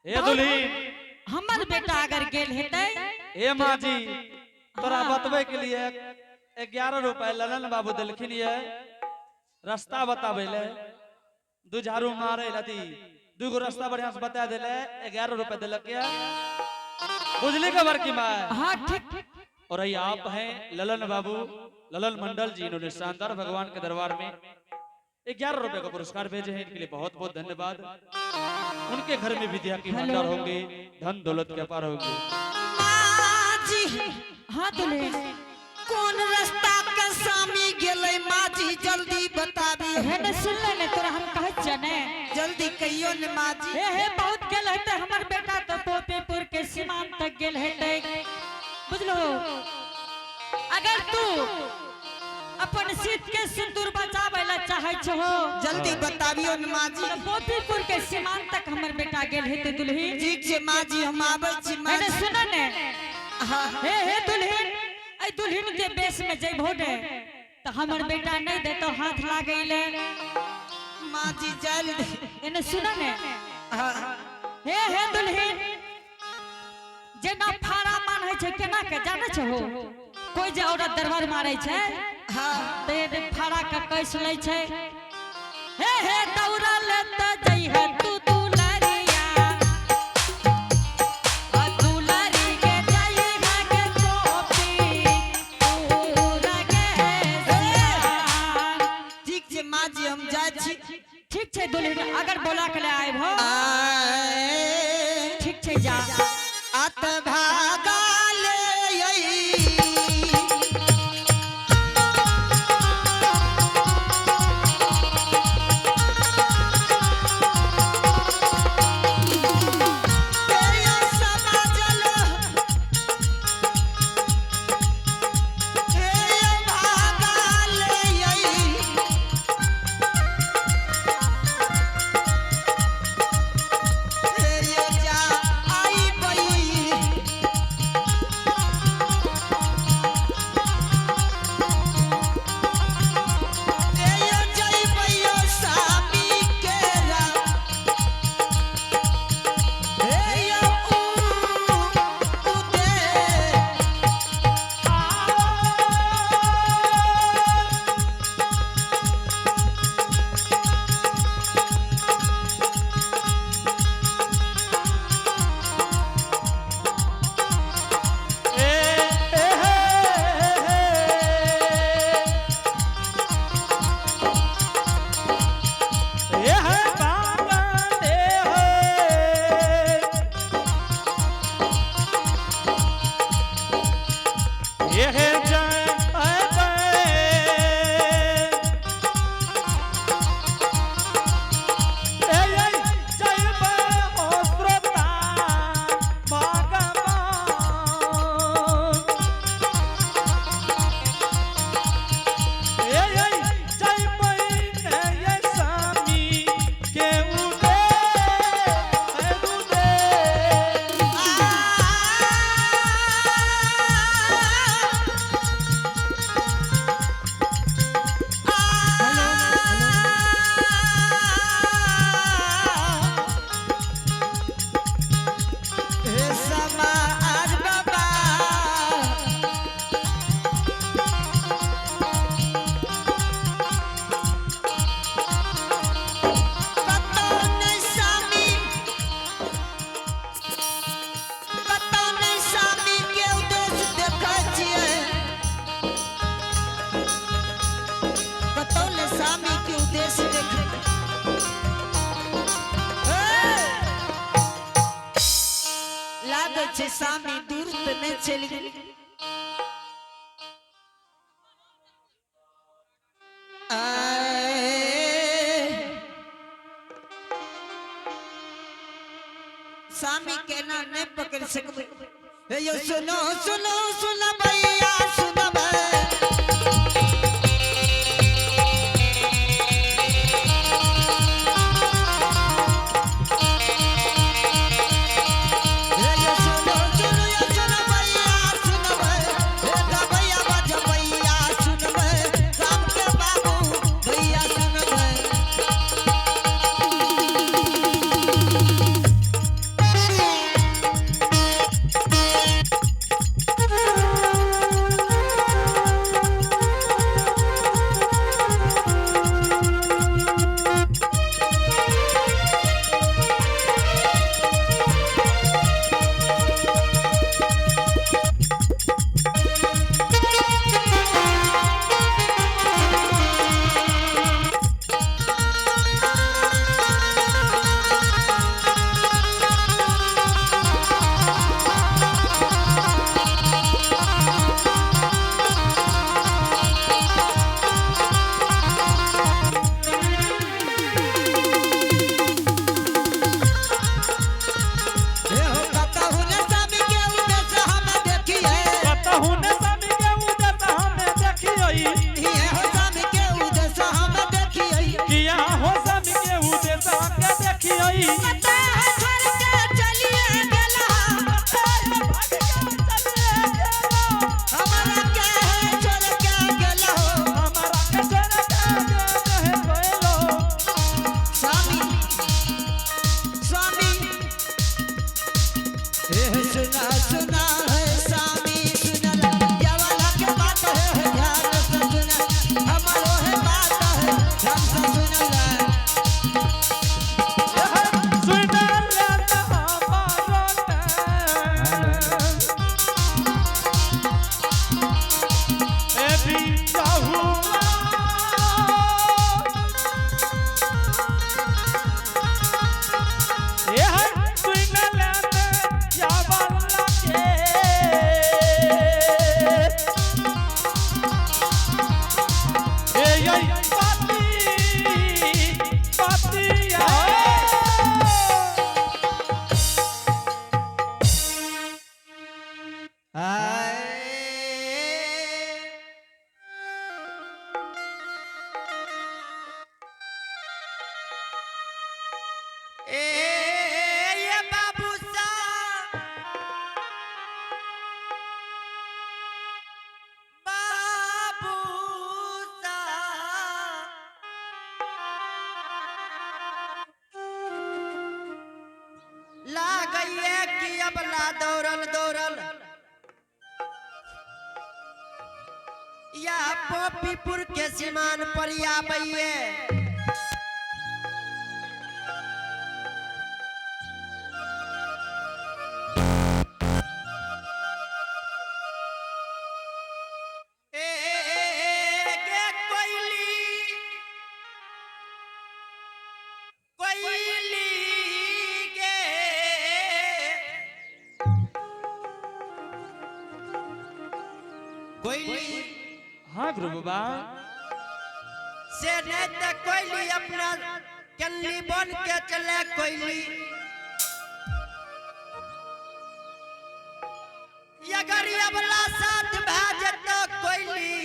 हे दुल्हीन। हमर बेटा अगर गेल हेतै। हे माँ जी, तोरा बतबै के लिए 11 रुपए ललन बाबू दिलखिन ये रास्ता बताबै ले। दू झाड़ू मारे अथी दूगो रास्ता बढ़िया से बता दिले, 11 रुपए दिलक ये। बुझली के बड़की माय? हाँ, ठीक। और ये आप हैं ललन बाबू, ललन मंडल जी। इन्होंने शानदार भगवान के दरबार में 11 रुपए का पुरस्कार भेजे हैं। इनके लिए बहुत बहुत धन्यवाद। उनके घर में विद्या की भंडार होंगे, धन दौलत के अपार होंगे। माँ जी। हाँ दुल्हीन। कोन रास्ता के सामी गेलै माँ जी, जल्दी बताबी। हे ने सुन ले ने, तोरा हम कहै छियै ने। जल्दी कहियो ने माँ जी। हे हे, बहुत गेल हेतै हमर बेटा तऽ पोपीपुर के सीमान तक गेल हेतै, बुझलो? अगर तू अपन सीत के सिंदूर बचाबै ला चाहै छहो, जल्दी बताबियो ने माँ जी। तऽ पोपीपुर के सीमान तक हमर बेटा गेल हेतै दुल्हीन। ठीक छै माँ जी, हम आबै छी माँ हे ने जी। सुन ने। हाँ। हे हे दुल्हीन, एहि दुल्हीन के बेस में जइबहो ने तऽ हमर बेटा नहि देतौ हाथ लागै ले। माँ जी, जल्दी। एने सुन ने। हाँ। हे हे दुल्हीन, जेना फाड़ा मानै छै, केना के जानै छहो? कोई जे औरत दरबार मारै छै, हाँ। तऽ एने फाड़ा के कैस लै छै। हे हे, दौड़ल तऽ जइहे तू दुलरिया आ दुलरी के जइहे के टोपी पूरा के सियान। ठीक छै माँ जी, हम जाइ छी। ठीक छै दुल्हीन, अगर बोला के ले आयब हो। आए। ठीक छै, जा। अत भागा ले अई। तेरे समाजल, हे भागा ले अई। हे जा आई बई। हे जइबैयो सामी केरा। हे ऊ उदे। ए ए हे हे ए हे बाबा ए हे ए हे जय ए ए जय बे ओ श्रोता मागमा। ए ए जय बहिन ये स्वामी के उदे ए उदे। हे समाज बाबा। कतौ नहि सामी, कतौ नहि सामी के उद्देश्य देखै छियै। कतौ नहि सामी के उद्देश्य देखै। हे! लागै छै सामी दूर तऽ नहि चलि गेल। आए। सामी केना नहि पकड़ सकबै। हे यौ सुनो सुनो सुन भैया सुनबै। हे यौ सुनो सुनो यौ सुन भैया सुनबै। हे गबैया बजबैया सुनबै। राम के बाबू भैया सुनबै। हे सुना सुना है स्वामी सुनला ये वाला के बात है ध्यान से सुना हमारो है बात है ध्यान से सुनला। हाय ए ये बाबू साहब बाबू साहब ला गई कि अब ला दौड़ल दौड़ल या पोपीपुर के सीमान पर आबैये। ए गे कोइली कोइली गे कोइली। हाँ गुरु बाबा। से नहीं तो कोइली अपना कल्ली बन के चले कोइली। अगर अबला साथ भा जेतो कोइली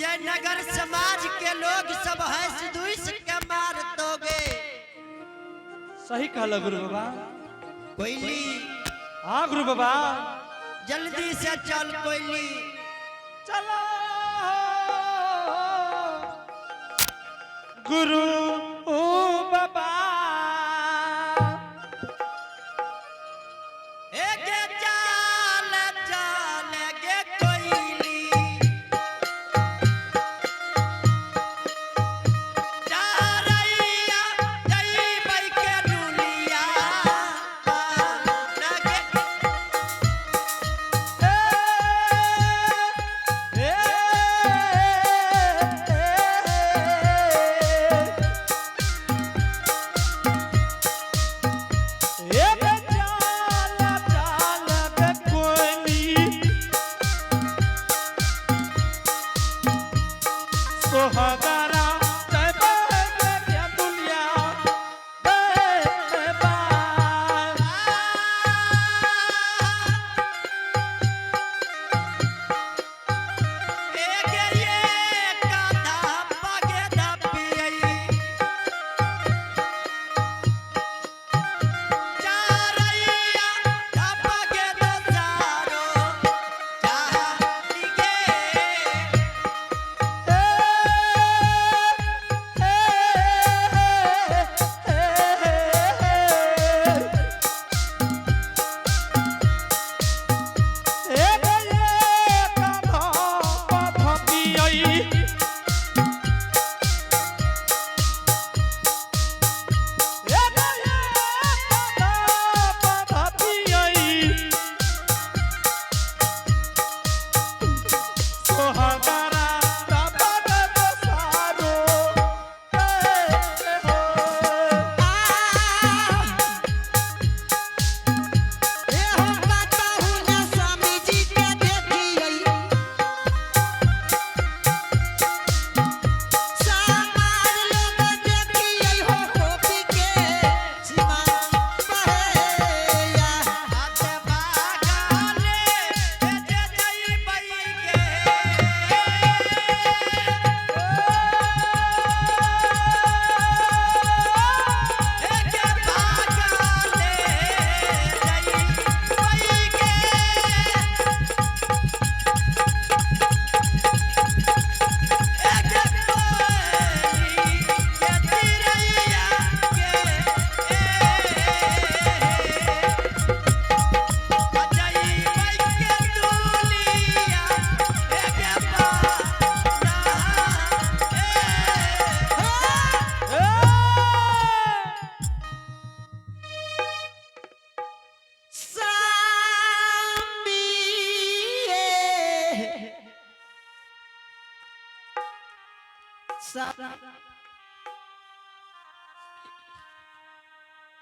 ये नगर समाज के लोग सब हंस दुस के मार दोगे। सही कहला गुरु बाबा। कोइली। हाँ गुरु बाबा। जल्दी से चल कोइली। चलो गुरु बाबा। एके चाल चाल गे कोइली चारैया जइबै के लुलिया नगे। ए, ए, ए, ए।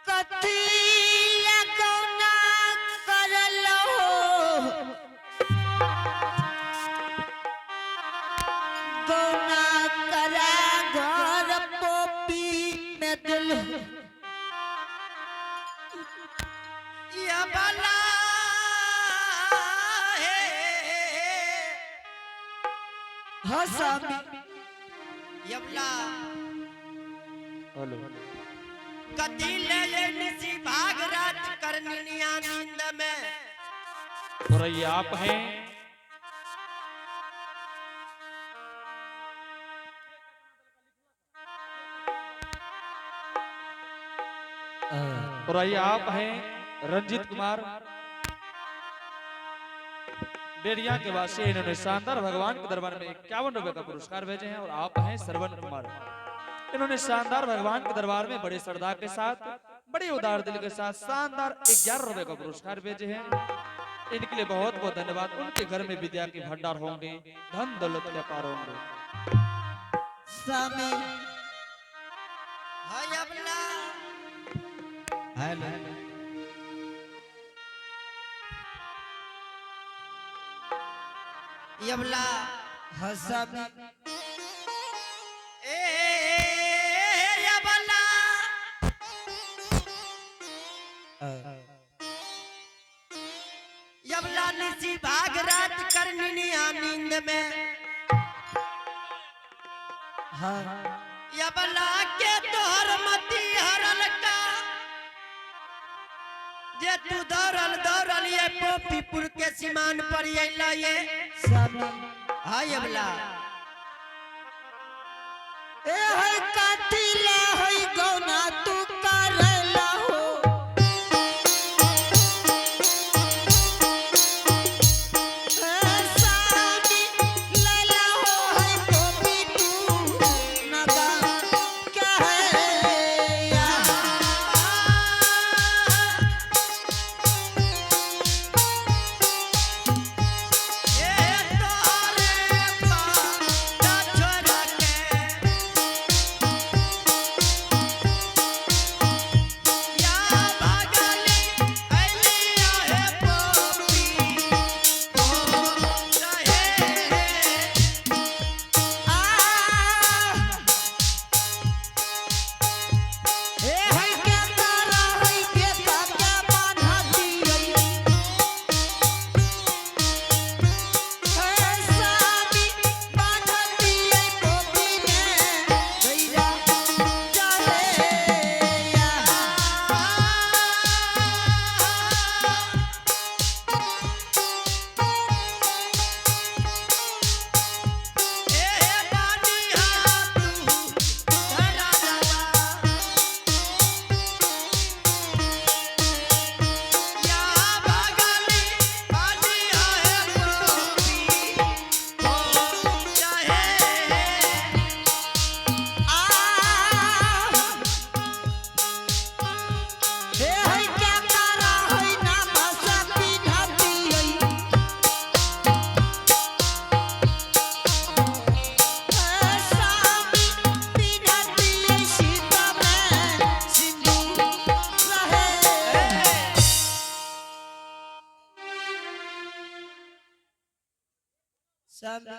कथी लगौना करलो गौना करा घर पोपी में दिल यबला हे हो स्वामी यबला हेलो कति ले ले निसी भाग रात करनिया नींद में। और ये आप हैं और ये आप हैं रंजीत कुमार बेड़िया के वासी। इन्होंने शानदार भगवान के दरबार में 51 रुपए का पुरस्कार भेजे हैं। और आप हैं श्रवण कुमार, इन्होंने शानदार भगवान के दरबार में बड़े श्रद्धा के साथ बड़े उदार दिल के साथ शानदार 11 रुपए का पुरस्कार भेजे हैं। इनके लिए बहुत बहुत धन्यवाद। उनके घर में विद्या के भंडार होंगे, धन दौलत के अपार होंगे। स्वामी हाय यबला हेलो यबला हो स्वामी ए यबला यबला निसी भाग रात करनिया नींद में। हाँ यबला के तोहर मती हरल का जे तू दौड़ल दौड़ल ये पोपीपुर के सीमान पर अइला ये। स्वामी हाय यबला ए है कातिला है गौना तू करला हो ए स्वामी लला हो है पोपी तू नगा क्या है या ए तोरे पाटा छोरा के या भागली अइलिया हे पोपी ओ रहे। आ ए है के तारा है के का बांधती है स्वामी बांधती है पोपी ने गैरा जाहे या। ए पानी हा तू धरा दवा या भागली पानी हा हे पोपी ओ चाहे। आ ए है के तारा है ना भाषा पिघाती है स्वामी पिघाती है सीता में सिंधु रहे। स्वामी